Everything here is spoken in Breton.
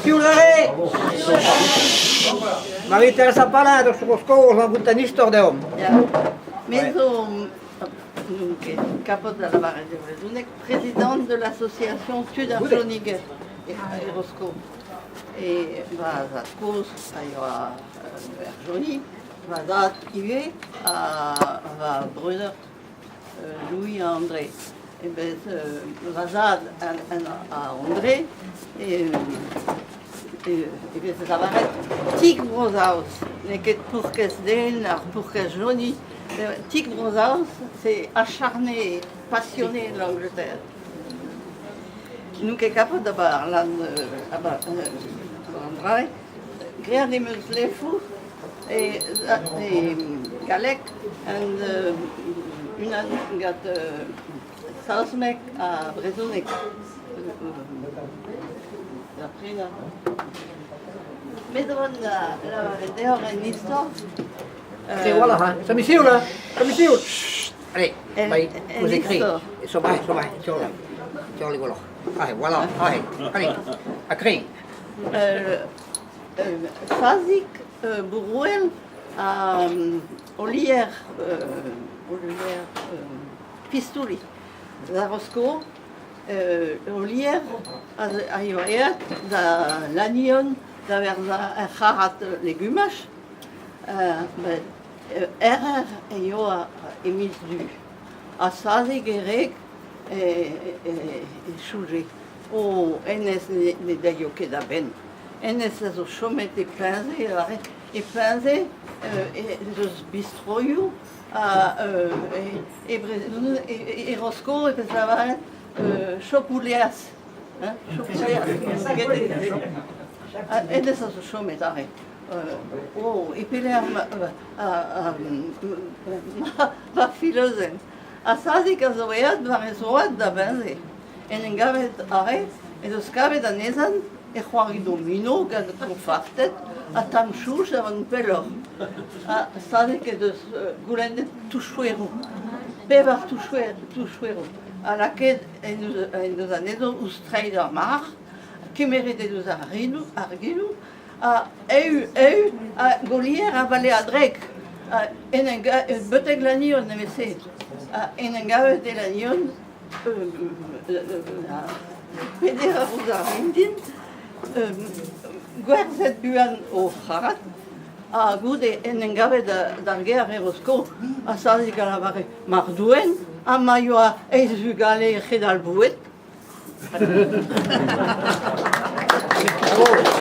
Sioul aze! Marie-Thérèse Palin deus Rosko zo gout an istor deomp. Ya. Me zo n'on ket kapot da lavaret e brezhoneg, prezidant de l'association Tud ar Joniger e Rosko. E va zad-kozh a yoa er Joni, va zad ivez ha va breudeur Louis ha André. E bet va zad ha André e vez lavaret Tig Bro-Saoz, n'eo ket paourkaezh den ar paourkaezh Johnny. Tig Bro-Saoz, c'est acharné, passionné de l'Angleterre. N'on ket kapabl d'ober lan an dra-se. Graet em eus lefoù e galleg unan gant saozneg ha brezhoneg da prenañ. Met a ran da lavaret deoc'h un istor. C'est voilà, hein. Ça me sioul, hein. Ça me sioul. Allez, vai, vous écrit. Somai, somai, tiens, les voilà. Allez, voilà, allez, allez, à crier. Fazik Bourouel ha Olier Olier Pistouli da Rosko. Olier a yoa aet da Lannion da werzhañ ur c'harrad legumaj. Met erer e yoa e miz Du. Ha Sazik e reg e soñje. Oh, hennezh ne daio ket a-benn. Hennezh a zo chomet e Peñse, aze. E Peñse ez eus bistroioù ha e brezhoneg e Rosko e vez lavaret chopouleaz. Hein, chopouleaz. Hennezh a zo chomet aze. Oh, e pelec'h ma filozenn. Ha Sazik a zo aet war e zroad da Beñse. En em gavet aze ez eus kavet anezhañ e c'hoari domino gant koñfarted ha tamm chouch a van pelloc'h. Ha savet ez eus goulennet touchoueroù, pevar touchoueroù, ha lakaet en deus anezho ouzh treid ar marc'h, kemeret en deus ar genoù, ha eeun ha Golier a vale a-drek. En em betek Lannion evel-se. En em gavet e Lannion Peder ouzh ar vintin, gwerzhet buan o c'harrad, ha goude en em gavet d'ar gêr e Rosko, ha Sazik a lavare mar douen ha ma yoa eizh vugale e c'hedal boued.